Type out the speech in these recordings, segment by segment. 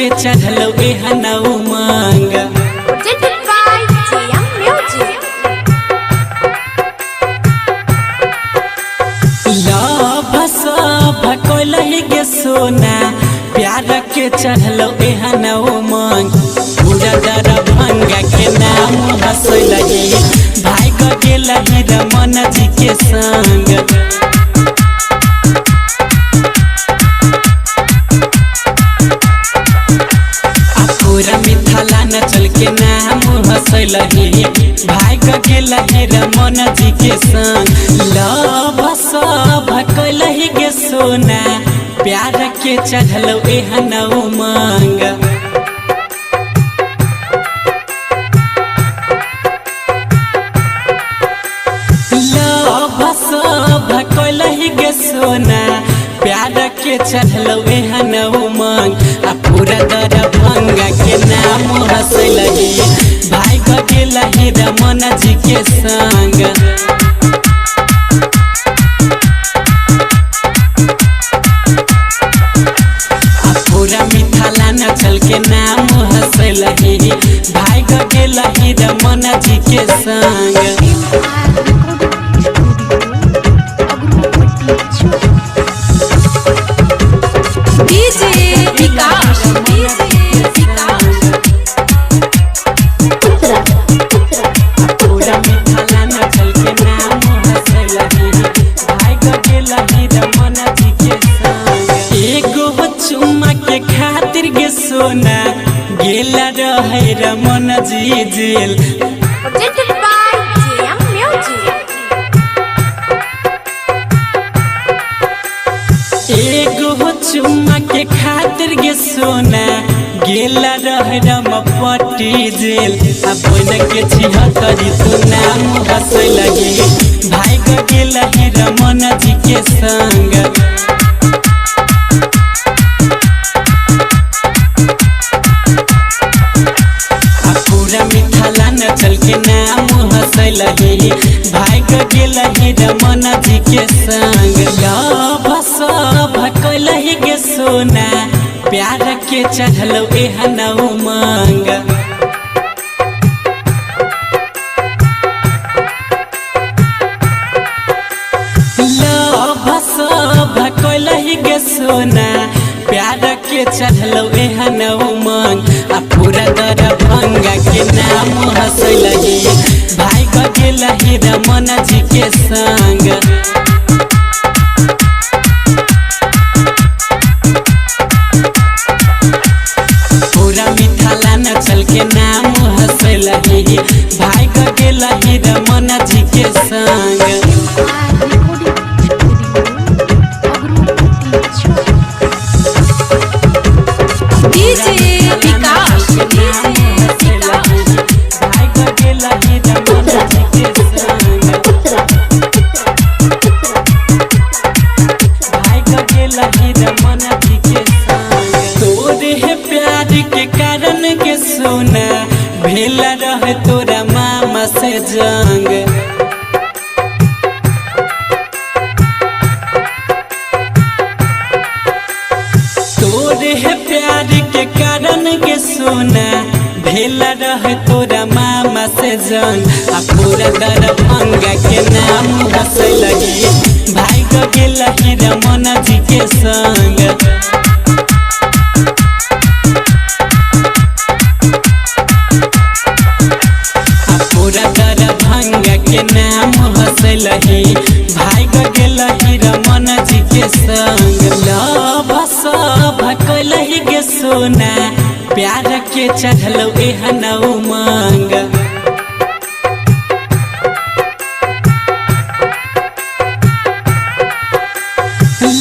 के चढ़लो एहन उमंग। Presented by JM Music. Love सब कैलही गे सोना प्यार के चढ़लो एहन उमंग। पूरा दरभंगा के नाम हंसलही भाई गेलही रमन जी के संग। पूरा मिथिला नचल के नाम हंसलही भाई गेलही रमन जी के संग। लव सब कैलही गे सोना प्यार के चढ़लो एहन उमंग। लव सब कैलही गे सोना प्यार के चढ़लो एहन उमंग। आ पूरा दरभंगा के नाम हंसलही भाई गेलही रमन जी के संग। आ पूरा मिथिला नचल के नाम हंसलही भाई गेलही रमन जी के संग। DJ Vikas. DJ Vikas. पूरा मिथिला नचल के नाम हंसलही भाई गेलही रमन जी के संग। एगो चुम्मा के खातिर गे सोना गेला रहे Raman ji jail. Presented by JM Music. एगो चुम्मा के खातिर गे सोना गेला रहे रमपट्टी जेल। आ बन के छिहत्तरी तू नाम हंसलही भाई गेलही रमन जी के संग। आ पूरा मिथिला नचल के नाम हंसलही भाई गेलही रमन जी के संग। लव सब कैलही गे सोना प्यार के चढ़लो एहन उमंग। लव सब कैलही गे सोना प्यार के चढ़लो एहन उमंग। आ पूरा दरभंगा के नाम हंसलही भाई गेलही रमन जी के संग। पूरा मिथिला नचल के नाम हंसलही भाई गेलही रमन जी के संग। DJ Vikas. DJ Vikas. भाई गेलही रमन जी के संग। भाई गेलही रमन जी के संग। तोरे है प्यार के कारण के सोना भेला रहे तोरा मामा से जंग। तोरे है प्यार के कारण के सोना भेला रहे तोरा मामा से जंग। आ पूरा दरभंगा के नाम हंसलही भाई गेलही रमन जी के संग। आ पूरा दरभंगा के नाम हंसलही भाई गेलही रमन जी के संग। लव सब कैलही गे सोना प्यार के चढ़लो एहन उमंग।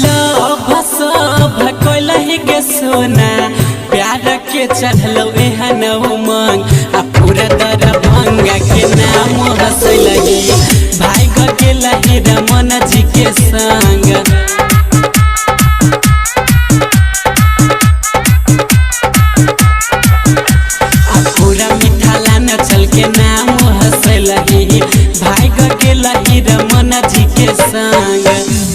लव सब कैलही गे सोना प्यार के चढ़लो एहन उमंग। आ पूरा दरभंगा के नाम हंसलही भाई गेलही रमन जी के संग। आ पूरा मिथिला नचल के नाम हंसलही भाई गेलही रमन जी के संग।